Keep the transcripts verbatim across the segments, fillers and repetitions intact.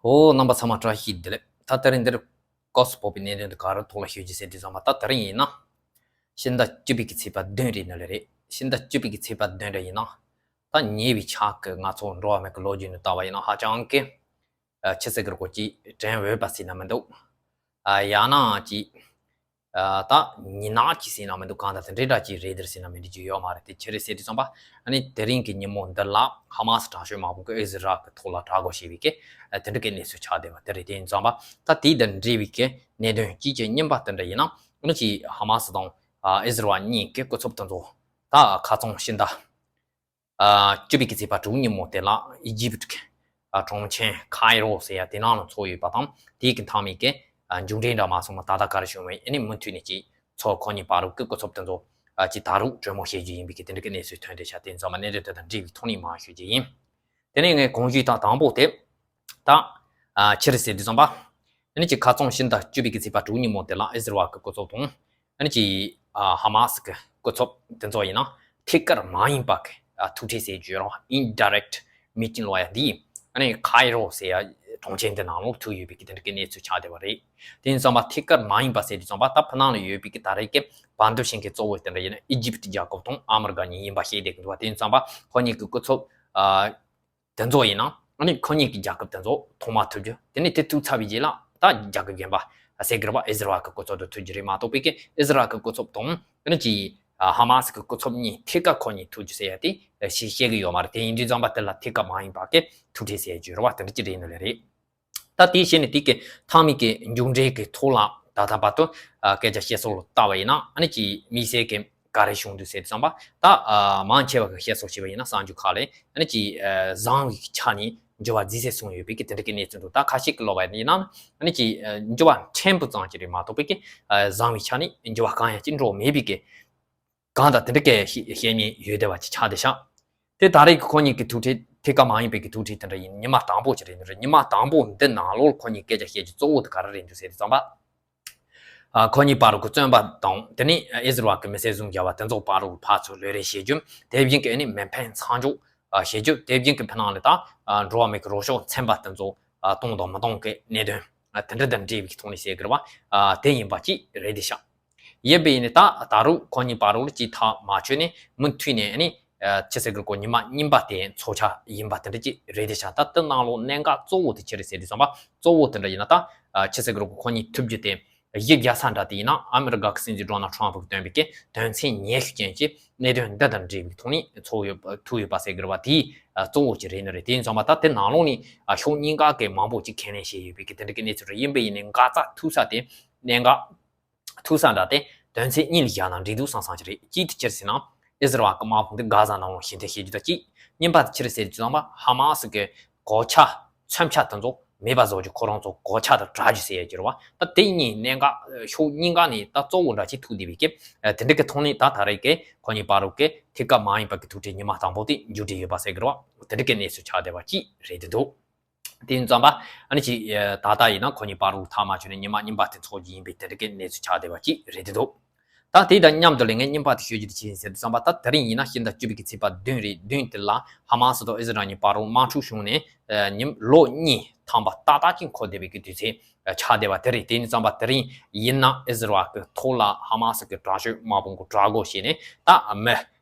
ཨོ། རྣམ་པ་ཚང་མ་བཀྲ་ཤིས་བདེ་ལེགས། ད་དེ་རིང་འདིར་སྐབས་སུ་བབས་པའི་གནད་དོན་དེ་ག་རེ་ཐོག་ལ་ཤོད་རྒྱུ་ཟེར་དུས་ཙམ་པ། ད་དེ་རིང་ཡིན་ན་ཕྱི་ཟླ་བཅུ་པའི་གི་ཚེས་པ་བདུན་རེད་ནི་ལེ་རེད། ཕྱི་ཟླ་བཅུ་པའི་གི་ཚེས་པ་བདུན་རེ་ཡིན་ན། ད་ཉེ་བའི་ཆར་གི་ང་ཚོ་འགྲོ་བ་མི་གི་ལོ་རྒྱུས་ནས་བལྟས་པ་ཡིན་ན་ཧ་ཅང་གི་ཨ་ཆི་ཟེར་གི་རེད་གོ། ཅིག་དྲན་འོས་པ་ཟེར་ན་མི་འདུག་ཨ་ཡང་ན་ཅིག་ཨ་ད་ཉིན་ནག་ཅིག་ཟེར་ན་མི་འདུག་གང་ལྟར་དེ་འདྲའི་འདྲ་ཅིག་རེད་དེ་ཟེར་ན་མི་འགྲིག་རྒྱུ་ཡོད་མ་རེད། དེ་ཅི་རེད་ཟེར་དུས་ཙམ་པ། ཨ་ནི་དེ་རིང་གི་ཉིན་མོ་འདི་ལ་ཧ་མ་སི་དྲག་ཤོས་དམག་དཔུང་གིས་ཨི་ཟི་རལ་གི་ཐོག་ལ་དྲག་རྒོལ་བྱས་པའི་གི་ཨ་དེ་འདྲ་གི་གནས་ཚུལ་ཆགས་བསྡད་པ་དེ་རེད། དེ་ཡིན་ཙམ་པ་ད་དེ་དང་འབྲེལ་བའི་གི་གནད་དོན་ཅིག་གི་རྙིང་པ་དེ་འདྲ་ཡིན་ན། ཨ་ནི་ཅིག་ཧ་མ་སི་དང་ཨ་ཨི་ཟི་རལ་གཉིས་ཀྱི་སྐུ་ཚབ་དེ་ཚོ་ད་ཁ་རྩང་ཕྱི་ཟླ་ཨ་བཅུ་པའི་གི་ཚེས་པ་དྲུག་ཉིན་མོ་དེ་ལ་ཨི་ཇིབ་ཀྱི་ཨ་གྲོང་ཁྱེར་ཁའི་རོ་ཟེར་ཡ་དེ་ནང་ལ་ཚོགས་ཡོད་པ་དང་། དེའི་གི་མཐའ་མའི་གི་ཨ་མཇུག་འབྲས་འདྲ་མ་སོང་བ་ད་ལྟ་ག་རེ་བྱུང་བས། ཨ་ནི་མུ་མཐུད་ནས་ཅིག་ཚོ་ཁོ་གཉིས་བར་དུ་གི་སྐུ་ཚབ་དེ་ཚོ་ཨ་ཅིག་ད་རུང་གྲོས་མོལ་བྱེད་རྒྱུ་ཡིན་པའི་གི་དེ་འདྲ་གི་གནས་ཚུལ་ཐོན་བསྡད་ཤག་དེ་ཚང་མ་གནད་དོན་དེ་དང་འབྲེལ་བའི་ཐོག་ནས་མར་ཞུ་རྒྱུ་ཡིན། དེ་ནས་ངས་གོང་ཞུས་དང་དང་པོ་དེ། ད་ཨ་ཕྱི་རུ་ཟེར་དུས་ཙམ་པ། ཨ་ནི་ཅིག་ཁ་རྩང་ཕྱི་ཟླ་བཅུ་པའི་གི་ཚེས་པ་དྲུག་ཉིན་མོ་དེ་ལ་ཨི་ཟི་རལ་གི་སྐུ་ཚབ་དང་། ཨ་ནི་ཅིག་ཨ་ཧ་མ་སི་གི་སྐུ་ཚབ་དེ་ཚོ་ཡིན་ན་ཐད་ཀར་མ་ཡིན་པ་གི་ཨ་ཐུག་འཕྲད་ཟེར་རྒྱུ་རོ། ཨིན་ཌི་རེག་མི་ཊིང་ལབ་ཡ་འདི། ཨ་ནི་ཁའི་རོ་ཟེར་ཡ་གྲོང་ཁྱེར་འདི་ནང་ལོགས་ཐུག་ཡོད་པའི་གི་དེ་འདྲ་གི་གནས་ཚུལ་ཆགས་བསྡད་པ་རེད། དེ་ཡིན་ཙམ་པ་ཐད་ཀར་མ་ཡིན་པ་ཟེར་དུས་ཙམ་པ། ད་ཕ་ནང་ལ་ཡོད་པའི་གི་ད་རེས་ཀྱི་བར་འདུམ་བྱེད་མཁན་གཙོ་བོ་དེ་འདྲ་ཡིན་ན་ཨི་ཇིབ་རྒྱལ་ཁབ་དང་ཨ་མི་རི་ཀ་གཉིས་ཡིན་པ་ཤེས་བསྡད་ཀྱི་འདུག་པ། དེ་ཡིན་ཙམ་པ་ཁོ་གཉིས་ཀྱི་སྐུ་ཚབ་ཨ་དེ་ཚོ་ཡིན་ན། ཨ་ནི་ཁོ་གཉིས་ཀྱི་རྒྱལ་ཁབ་དེ་ཚོ་ཐོག་མ་ཐུག་རྒྱུ། དེ་ནས་དེ་ཐུག་ཚར་བའི་རྗེས་ལ་ད་རྒྱལ་ཁབ་གཞན་པ་ཟེར་གི་རེད་པ། ཨི་ཟི་རལ་གི་སྐུ་ཚབ་དང་ཐུག་རྒྱུ་རེད་མ་གཏོགས་པའི་གི་ཨི་ཟི་རལ་གི་སྐུ་ཚབ་དང་། ཨ་ནི་ཅིག་ཧ་མ་སི་གི་སྐུ་ཚབ་གཉིས་ཐད་ཀར་ཁོ་གཉིས་ཐུག་རྒྱུ་ཟེར་ཡ་དེ་ཤེས་ཤེས་གི་ཡོད་མ་རེད། དེ་ཡིན་དུས་ཙམ་པ་དེ་ལ་ཐད་ཀར་མ་ཡིན་པ་གི་ཐུག་འཕྲད་ཟེར་རྒྱུ་རེད་པ། དེ་འདྲ་ཅིག་རེད་ནི་ལེ་རེད། ད་དེའི་ཕྱིར་ནས་དེ་གི་མཐའ་མའི་གི་མཇུག་འབྲས་ཀྱི་ཐོག་ལ་ད་ལྟ་བར་དུ་ཨ་སྐད་ཆ་བཤད་སྲོལ་ལ་བལྟས་པ་ཡིན་ན། ཨ་ནི་ཅིག་དམིགས་བསལ་གྱི་ག་རེ་བྱུང་འདུག་ཟེར་དུས་ཙམ་པ། ད་ཨ་མང་ཆེ་བ་གི་བཤད་སྲོལ་བྱས་པ་ཡིན་ན་གསར་འགྱུར་ཁག་ལས། ཨ་ནི་ཅིག་ཨ་བཟང་བའི་ཆ་ནས་འགྱུར་བ་རྫིས་སེ་སོང་ཡོད་པའི་གི་དེ་འདྲ་གི་གནས་ཚུལ་འདུག་ད་ཁ་ཤས་ཀྱིས་ལབ་པ་ཡིན་ན། ཨ་ནི་ཅིག་ཨ་འགྱུར་བ་ཕྲན་བུ་ཙམ་ཅིག་རེད་མ་གཏོགས་པའི་གི་ཨ་བཟང་བའི་ཆ་ནས་འགྱུར་བ་གང་ཡང་ཅིག་འགྲོ་མེད་པའི་གི་གང་ལྟར་དེ་འདྲ་གི་བཤད་ཉན་ཡོད་བསྡད་པ་ཅིག་ཆགས་བསྡད་ཤག་དེ་ད་རེས་ཀྱི་ཁོ་གཉིས་ཀྱི་ཐུག་འཕྲད་ཐད་ཀར་མ་ཡིན་པའི་གི་ཐུག་འཕྲད་དེ་འདྲ་ཡིན། ཉི་མ་དང་པོ་ཅིག་རེད་འདུག་རེད། ཉི་མ་དང་པོ་འདི་ནང་ལོགས་ཁོ་གཉིས་སྐད་ཆ་བཤད་རྒྱུ་གཙོ་བོ་དེ་ག་རེ་རེད་འདུག་ཟེར་དུས་ཙམ་པ། ཨ་ཁོ་གཉིས་བར་དུ་བཙོན་པ་དང་། དེ་ནས་ཨི་ཟི་རལ་གྱི་མི་སེར་བཟུང་བྱས་པ་དེ་ཚོ་བར་དུ་ཕར་ཚུར་ལོག་རེས་བྱེད་རྒྱུ། དེ་བཞིན་གྱི་ཨ་ནི་མེ་འཕེན་མཚམས་འཇོག་ཨ་བྱེད་རྒྱུ། དེ་བཞིན་གྱི་ཕྱི་ནང་ལ་ད་ཨ་འགྲོ་བ་མི་གི་རོགས་སྐྱོར་ཚན་པ་དེ་ཚོ་ཨ་གཏོང་དང་མི་གཏོང་གི་གནད་དོན་ཨ་དེ་འདྲ་དང་འབྲེལ་བའི་ཐོག་ནས་ཟེར་གི་རེད་པ། ཨ་དེ་ཡིན་པ་ཅིག་རེད་བསྡད་ཤག་ཡིན་པ་ཡིན་ནའི་ད་ད་རུང་ཁོ་གཉིས་བར་དུ་ཅིག་ཐག་མ་ཆོད་ནས་མུ་མཐུད་ནས་ཨ་ནི་ཨ་ཆི་ཟེར་གི་རེད་གོ། ཉི་མ་གཉིས་པ་དེ་འཚོགས་འཆར་ཡིན་པ་དེ་འདྲ་ཅིག་རེད་བསྡད་ཤག་ད་དེ་ནང་ལོགས་གནད་འགག་གཙོ་བོ་དེ་ཅི་རེད་ཟེར་དུས་ཙམ་པ། གཙོ་བོ་དེ་འདྲ་ཡིན་ན་ད་ཨ་ཆི་ཟེར་གི་རེད་གོ། ཁོ་གཉིས་ཐུག་རྒྱུ་དེ་གཞི་རྒྱག་ས་འདྲ་དེ་ཡིན་ན་ཨ་མི་རི་ཀ་གི་སྲིད་འཛིན་ཌོ་ནལ་ཊམ་ཕི་གིས་བཏོན་པའི་གི་དོན་ཚན་ཉེར་བཞི་ཅན་གྱི་གནད་དོན་འདི་དང་འབྲེལ་བའི་ཐོག་ནས་ཚོགས་ཡོད་པ་ཐུག་ཡོད་པ་ཟེར་གི་རེད་པ། དེ་ཨ་གཙོ་བོ་ཅིག་རེད་ནི་རེད། དེ་ཡིན་ཙང་མ་ད་དེ་ནང་ལོགས་ནས་ཨ་ཕྱོགས་གཉིས་ཀ་གི་མང་པོ་ཅིག་ཁས་ལེན་བྱས་ཡོད་པའི་གི་དེ་འདྲ་གི་གནས་ཚུལ་རེད། ཡིན་པ་ཡིན་ནའི་འགག་རྩ་ཐུག་ས་དེ་གནད་འགག་ཐུག་ས་འདྲ་དེ་དོན་ཚན་གཉིས་ལ་བཞག་ན་འགྲིག་འདུག་བསམ་བསམ་ཅིག་རེད། གཅིག་དེ་ཅི་རེད་ཟེར་ན། ཨི་ཟི་རལ་གི་དམག་དཔུང་དེ་གྷ་ཟ་ནང་ལོགས་ཞི་མཐུན་བྱེད་རྒྱུ་དང་གཅིག་གཉིས་པ་དེ་ཅི་རེད་ཟེར་དུས་ཙམ་པ། ཧ་མ་སི་གི་གོད་ཆག་མཚོན་ཆ་དེ་ཚོ་མེད་པ་བཟོ་རྒྱུ། ཁོ་རང་ཚོ་གོད་ཆག་དང་དྲག་རྒྱུ་ཟེར་ཡ་ཅིག་རེད་པ། ད་དེ་གཉིས་གནད་འགག་ཕྱོགས་གཉིས་ཀ་ནས་ད་གཙོ་བོ་འདྲ་ཅིག་ཐུག་བསྡད་པའི་གི་དེ་འདྲ་གི་ཐོག་ནས་ད་ད་རེས་ཀྱི་ཁོ་གཉིས་བར་དུ་གི་ཐད་ཀར་མ་ཡིན་པ་གི་ཐུག་འཕྲད་ཉི་མ་དང་པོ་དེ་མཇུག་སྒྲིལ་ཡོད་པ་ཟེར་གི་རེད་པ། དེ་འདྲ་གི་གནས་ཚུལ་ཆགས་བསྡད་པ་ཅིག་རེད་འདུག་དེ་ཡིན་ཙང་མ་ཨ་ནི་ཅིག་ཨ་ད་ལྟ་ཡིན་ན་ཁོ་གཉིས་བར་དུ་ཐག་མ་ཆོད་ནས་ཉི་མ་གཉིས་པ་དེ་འཚོགས་རྒྱུ་ཡིན་པའི་དེ་འདྲ་གི་གནས་ཚུལ་ཆགས་བསྡད་པ་ཅིག་རེད་འདུག་ད་དེ་དང་མཉམ་དུ་ལས་ངས་རྙིང་པ་དེ་ཤོད་རྒྱུ་དེ་ཅི་ཡིན་ཟེར་དུས་ཙམ་པ། ད་དེ་རིང་ཡིན་ན་ཕྱི་ཟླ་བཅུ་པའི་གི་ཚེས་པ་བདུན་རེད། བདུན་དེ་ལ་ཧ་མ་སི་དང་ཨི་ཟི་རལ་གཉིས་བར་དུ་དམག་འཁྲུག་བྱུང་ནས་ཨ་ཉིན་ལོ་གཉིས་ཐམ་པ་ཏག་ཏག་ཅིག་འཁོར་བསྡད་པའི་གི་དུས་ཚོད་ཆགས་བསྡད་པ་དེ་རེད། དེ་ཡིན་ཙང་མ་དེ་རིང་ཡིན་ན་ཨི་ཟི་རལ་གི་ཐོག་ལ་ཧ་མ་སི་གི་དྲག་ཤོས་དམག་དཔུང་གི་དྲག་རྒོལ་བྱས་ནས་ད་མི་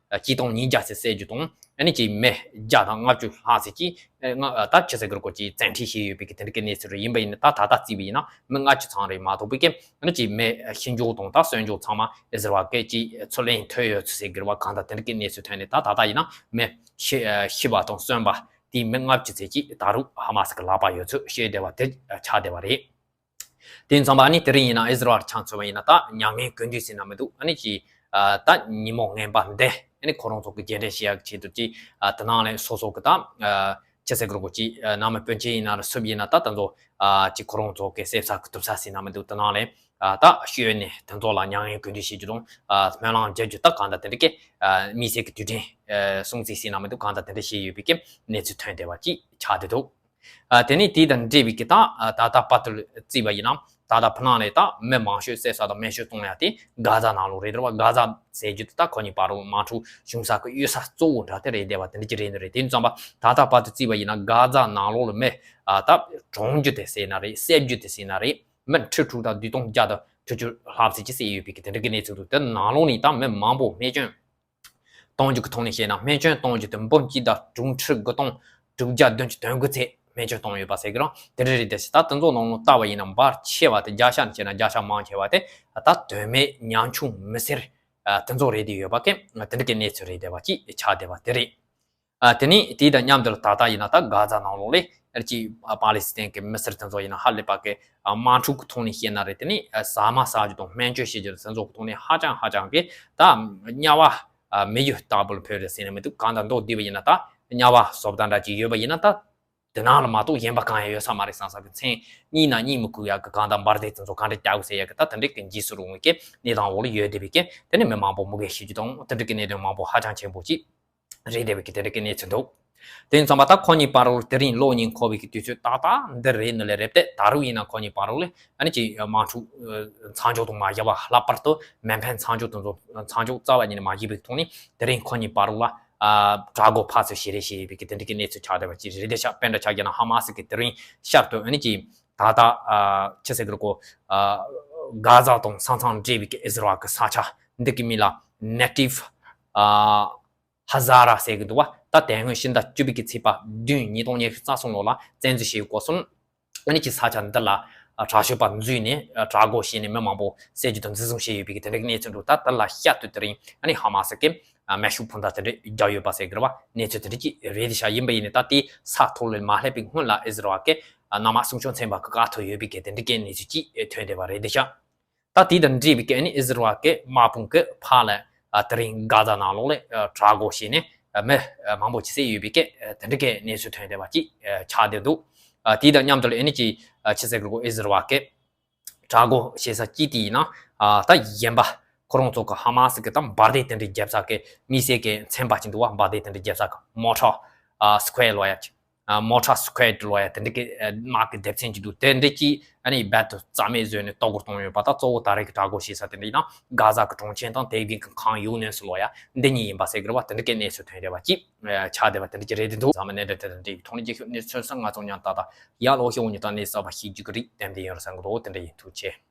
ཆིག་སྟོང་ཉིས་བརྒྱ་ཙམ་བསད་རྒྱུ་དང་། ཨ་ནི་ཅིག་མི་བརྒྱ་དང་ལྔ་བཅུ་ལྷག་ཙམ་ཅིག་ཨ་ད་ཆི་ཟེར་གི་རེད་གོ། ཅིག་བཙན་ཁྲིད་བྱས་ཡོད་པའི་གི་དེ་འདྲ་གི་གནས་ཚུལ་རེ་ཡིན་པ་ཡིན་ན། ད་ད་ལྟ་བརྩིས་པ་ཡིན་ན་མི་ལྔ་བཅུ་ཙམ་རེ་མ་གཏོགས་པའི་གི་ཨ་ནི་ཅིག་མི་ཤི་འཇོག་དང་ད་གསོན་འཇོག་ཚང་མ་ཨི་ཟི་རལ་གིས་ཅིག་ཚུར་ལེན་ཐུབ་ཡོད་ཚུལ་ཟེར་གི་རེད་པ། གང་ལྟར་དེ་འདྲ་གི་གནས་ཚུལ་ཐོན་ནས་ད་ད་ལྟ་ཡིན་ན་མི་ཤི་ཤི་བ་དང་གསོན་པ་དེ་མི་ལྔ་བཅུ་ཙམ་ཅིག་ད་རུང་ཧ་མ་སི་གི་ལག་པར་ཡོད་ཚུལ་བཤད་བསྡད་པ་དེ་ཆགས་བསྡད་པ་རེད། དེ་ཡིན་ཙང་མ་ཨ་ནི་དེ་རིང་ཡིན་ན་ཨི་ཟི་རལ་ཆ་མཚོན་པ་ཡིན་ན་ད་མྱ་ངན་གུས་འདུད་ཟེར་ན་མི་འདུག་ཨ་ནི་ཅིག་ཨ་ད་ཉིན་མོ་ངན་པ་འདི་ཨ་ནི་ཁོ་རང་ཚོ་གི་རྗེས་དྲན་བྱེད་ཡག་ཆེད་དུ་ཅིག་ཨ་དེ་ནང་ལས་སོ་སོ་གི་ད་ཨ་ཆི་ཟེར་གི་རེད་གོ། ཅིག་ཨ་ནང་མི་སྤུན་མཆེད་ཡིན་ན་ར་སུ་ཡིན་ན་ད་དེ་ཚོ་ཨ་ཅིག་ཁོ་རང་ཚོ་གི་གསེབ་ས་གི་ཐུབ་ས་ཟེར་ན་མི་འདུག་དེ་ནང་ལས་ཨ་ད་ཤོད་ནས་དེ་ཚོ་ལ་མྱ་ངན་གུས་འདུད་བྱེད་རྒྱུ་དང་ཨ་སྨོན་ལམ་རྒྱག་རྒྱུ། ད་གང་ལྟར་དེ་འདྲ་གི་ཨ་དམིགས་བསལ་གི་དུས་དྲན་ཨ་སྲུང་བརྩི་ཟེར་ན་མི་འདུག་གང་ལྟར་དེ་འདྲ་བྱས་ཡོད་པའི་གི་གནས་ཚུལ་ཐོན་བསྡད་པ་ཅིག་ཆགས་བསྡད་འདུག་ཨ་དེ་ནས་དེ་དང་འབྲེལ་བའི་གི་ད་ཨ་ད་ལྟ་བར་དུ་བརྩིས་པ་ཡིན་ན། ད་ལྟ་ཕ་ནང་ནས་ད་མི་མང་ཤོས་བསད་ས་དང་རྨས་སྐྱོན་གཏོང་ཡ་དེ་གྷ་ཛ་ནང་ལོགས་རེད་དེ་རེད་བ། གྷ་ཛ་ཟེར་རྒྱུ་དེ་ད་ཁོ་གཉིས་བར་དུ་དམག་འཁྲུག་བྱུང་ས་གི་གཡུལ་ས་གཙོ་བོ་འདྲ་དེ་རེད་བསྡད་པ་དེ་འདྲ་ཅིག་རེད་འདུག་རེད། དེ་ཙམ་པ་ད་ལྟ་བར་དུ་བརྩིས་པ་ཡིན་ན་གྷ་ཛ་ནང་ལོགས་ལ་མི་ད་གྲོངས་རྒྱུ་དེ་ཟེར་ན་རེད། བསད་རྒྱུ་དེ་ཟེར་ན་རེད། མི་ཁྲི་དྲུག་དང་བདུན་སྟོང་བརྒྱ་དང་དྲུག་ཅུ་ལྷག་ཙམ་ཅིག་བསད་ཡོད་པའི་གི་དེ་འདྲ་གི་གནས་ཚུལ་འདུག་དེ་ནང་ལོགས་ནས་ད་མི་མང་པོ་རྨས་སྐྱོན་གཏོང་རྒྱུ་གི་ཐོག་ནས་བཤད་ན། རྨས་སྐྱོན་གཏོང་རྒྱུ་དེ་འབུམ་གཅིག་དང་དྲུག་ཁྲི་དགུ་སྟོང་དྲུག་བརྒྱ་བདུན་ཅུ་དོན་དགུ་ཙམ་རྨས་སྐྱོན་བཏང་ཡོད་པ་ཟེར་གི་རང་དེ་འདྲ་རེད། དེ་ད་དེ་ཚོ་ནང་ལོགས་ལྟ་བ་ཡིན་ན་འབར་ཆེ་བ་དེ་བརྒྱ་ཆ་ནས་བཤད་ན་བརྒྱ་ཆ་མང་ཆེ་བ་དེ་ད་དོན་མེད་ཉམ་ཆུང་མི་སེར་དེ་ཚོ་རེད་དེ་ཡོད་པ་གི་དེ་འདྲ་གི་གནས་ཚུལ་རེད་བསྡད་པ་ཅིག་ཆགས་བསྡད་པ་དེ་རེད། ཨ། དེ་ནས་དེ་དང་མཉམ་དུ་ད་ལྟ་ཡིན་ན་ད་གྷ་ཛ་ནང་ལོགས་ལ་ཨ་ཅིག་ཨ་པ་ལི་སི་ཐན་གྱི་མི་སེར་དེ་ཚོ་ཡིན་ན་ཧ་ལས་པ་གི་ཨ་དམག་འཁྲུག་གི་ཐོག་ནས་བཤད་ན་རེད། དེ་ནས་ཨ་ཟ་མ་ཟ་རྒྱུ་དང་སྨན་བཅོས་བྱེད་རྒྱུ་དེ་ཚོ་གི་ཐོག་ནས་ཧ་ཅང་ཧ་ཅང་གི་ད་དམྱལ་བ་ཨ་མི་ཡུལ་ལྟ་བུ་ལ་ཕེབས་རེད་ཟེར་ནས་མི་འདུག་གང་ལྟར་མདོར་བསྡུས་པ་ཡིན་ན་ད་དམྱལ་བ་བཟོ་ལྟ་འདྲ་ཅིག་ཡོད་པ་ཡིན་ན་ད་དེ་ནང་ལ་མ་གཏོགས་གཞན་པ་གང་ཡང་ཡོད་ས་མ་རེད་བསམ་ས་གི་མཚན་གཉིད་ན་གཉིད་མི་ཁུག་ཡག་གི་གང་ལྟར་འབར་མདེལ་དེ་ཚོ་གང་འདྲ་རྒྱག་དགོས་ཟེར་ཡག་གི་ད་དེ་འདྲ་གི་འཇིགས་སུ་རུང་བའི་གི་གནས་སྟངས་འོག་ལ་ཡོད་བསྡད་པའི་གི་དེ་ནས་མི་མང་པོ་མུ་གེ་ཤི་རྒྱུ་དང་དེ་འདྲ་གི་གནད་དོན་མང་པོ་ཧ་ཅང་ཆེན་པོ་ཅིག་རེད་བསྡད་པའི་གི་དེ་འདྲ་གི་གནས་ཚུལ་འདུག་དེ་ཡིན་ཙང་པ་ད་ཁོ་གཉིས་བར་དུ་དེ་རིང་གློག་བརྙན་འཁོར་བའི་གི་དུས་ཚོད་ཏག་ཏག་འདི་རེད་ནི་ལས་རེད་དེ། ད་རུང་ཡིན་ན་ཁོ་གཉིས་བར་དུ་ལ་ཨ་ནི་ཅིག་དམག་འཁྲུག་མཚམས་འཇོག་དང་མ་བཞག་པ་ལྷག་པར་དུ་མེ་འཕེན་མཚམས་འཇོག་དང་ཚོ་མཚམས་འཇོག་རྩ་བ་ཉིད་ནས་མ་བྱས་པའི་ཐོག་ནས་དེ་རིང་ཁོ་གཉིས་བར་དུ་ལ་ཨ་དྲག་རྒོལ་ཕར་ཚུར་བྱེད་རེས་བྱེད་པའི་གི་དེ་འདྲ་གི་གནས་ཚུལ་ཆགས་བསྡད་པ་ཅིག་རེད་དེ་ཤག་དཔེར་ན་ཆ་བཞག་ན་ཧ་མ་སི་གི་དེ་རིང་ཤར་དུ་ཨ་ནི་ཅིག་ད་ལྟ་ཨ་ཆི་ཟེར་གི་རེད་གོ་ཨ་གྷ་ཛ་དང་ས་མཚམས་འབྲེལ་བའི་གི་ཨི་ཟི་རལ་གི་ས་ཆ་འདི་གི་མིང་ལ་Negev ཨ་ཧ་ཛ་ར་ཟེར་གི་འདུག་བ། ད་དེ་སྔོན་ཕྱི་ཟླ་བཅུ་པའི་གི་ཚེས་པ་བདུན་ཉིས་སྟོང་ཉི་ཤུ་རྩ་གསུམ་ལོ་ལ་བཙན་འཛུལ་བྱས་ཡོད་སྐོར་གསུངས། ཨ་ནི་ཅིག་ས་ཆ་འདི་ལ་ཨ་དྲག་སྤྱོད་པ་འཛུལ་ནས་ཨ་དྲག་རྒོལ་བྱས་ནས་མི་མང་པོ་བསད་རྒྱུ་དང་འཛིན་བཟུང་བྱས་ཡོད་པའི་གི་དེ་འདྲ་གི་གནས་ཚུལ་འདུག་ད་དེ་ལ་བཤད་དུས་དེ་རིང་ཨ་ནི་ཧ་མ་སི་གི་ཨ་མེ་ཤུགས་འཕུར་མདའ་དེ་འདྲ་རྒྱག་ཡོད་པ་ཟེར་གི་རེད་བ། གནས་ཚུལ་དེ་འདྲ་ཅིག་རེད་དེ་ཤག་ཡིན་པ་ཡིན་ནས་ད་དེ་ས་ཐོག་ལ་མ་སླེབས་པའི་སྔོན་ལ་ཨི་ཟི་རལ་གི་ཨ་གནམ་དམག་སྲུང་སྐྱོང་ཚན་པ་གི་བཀའ་ཐོབ་ཡོད་པའི་གི་དེ་འདྲ་གི་གནས་ཚུལ་ཅིག་ཐོན་བསྡད་པ་རེད་དེ་ཤག་ད་དེ་དང་འབྲེལ་བའི་གི་ཨ་ནི་ཨི་ཟི་རལ་གི་དམག་དཔུང་གི་ཕར་ལ་ཨ་དེ་རིང་གྷ་ཛ་ནང་ལོགས་ལ་ཨ་དྲག་རྒོལ་བྱས་ནས་ཨ་མི་ཨ་མང་པོ་ཅིག་བསད་ཡོད་པའི་གི་ཨ་དེ་འདྲ་གི་གནས་ཚུལ་ཐོན་བསྡད་པ་ཅིག་ཨ་ཆགས་བསྡད་འདུག་ཨ་དེ་དང་མཉམ་དུ་ལ་ཨ་ནི་ཅིག་ཨ་ཆི་ཟེར་གི་རེད་གོ་ཨི་ཟི་རལ་གི་དྲག་རྒོལ་བྱེད་ས་གཅིག་དེ་ཡིན་ན་ཨ་ད་གཞན་པ་ཁོ་རང་ཚོ་གི་ཧ་མ་སི་གི་ད་འབར་མདེལ་དེ་འདྲ་རྒྱབ་ས་གི་དམིགས་བསལ་གི་ཚན་པ་ཅིག་འདུག་བ། འབར་མདེལ་དེ་འདྲ་རྒྱབ་ས་གི་Mortar ཨ་Squad ལོ་ཡ་ཅིག་ཨ་Mortar Squad ལོ་ཡ་དེ་འདྲ་གི་ཨ་དམག་གི་སྡེ་ཚན་ཅིག་འདུག་དེ་འདྲ་གིས་ཨ་ནི་རྦད་དེ་རྩ་མེད་བཟོས་ནས་གཏོར་རྒོལ་གཏོང་ཡོད་པ་དང་། གཙོ་བོ་ད་རེས་ཀྱི་དྲག་རྒོལ་བྱེད་ས་དེ་འདྲ་ཡིན་ན་གྷ་ཛ་གི་གྲོང་ཁྱེར་དང་དེ་གི་ཁང་ཡུ་ནེ་སི་ལོ་ཡ་འདི་གཉིས་ཡིན་པ་ཟེར་གི་རེད་བ། དེ་འདྲ་གི་གནས་ཚུལ་ཐོན་བསྡད་པ་ཅིག་ཨ་ཆགས་བསྡད་པ་དེ་འདྲ་ཅིག་རེད་དེ་འདུག་ཚང་མ་གནད་དོན་དེ་འདྲ་ཡིན། ཐོག་ནས་རྒྱལ་ཁབ་གནས་ཚུལ་སོང་ང་ཚོ་མཉམ་ད་ལྟ་ཡག་ལོག་ཤོག་འོང་ཉིན་ད་གནས་གསར་པ་ཤེས་རྒྱུ་གི་རིགས་ཏན་ཏན་ཡོད་རེད་བསམ་གི་འདུག་དེ་འདྲ་ཡིན། ཐུགས་རྗེ་ཆེ།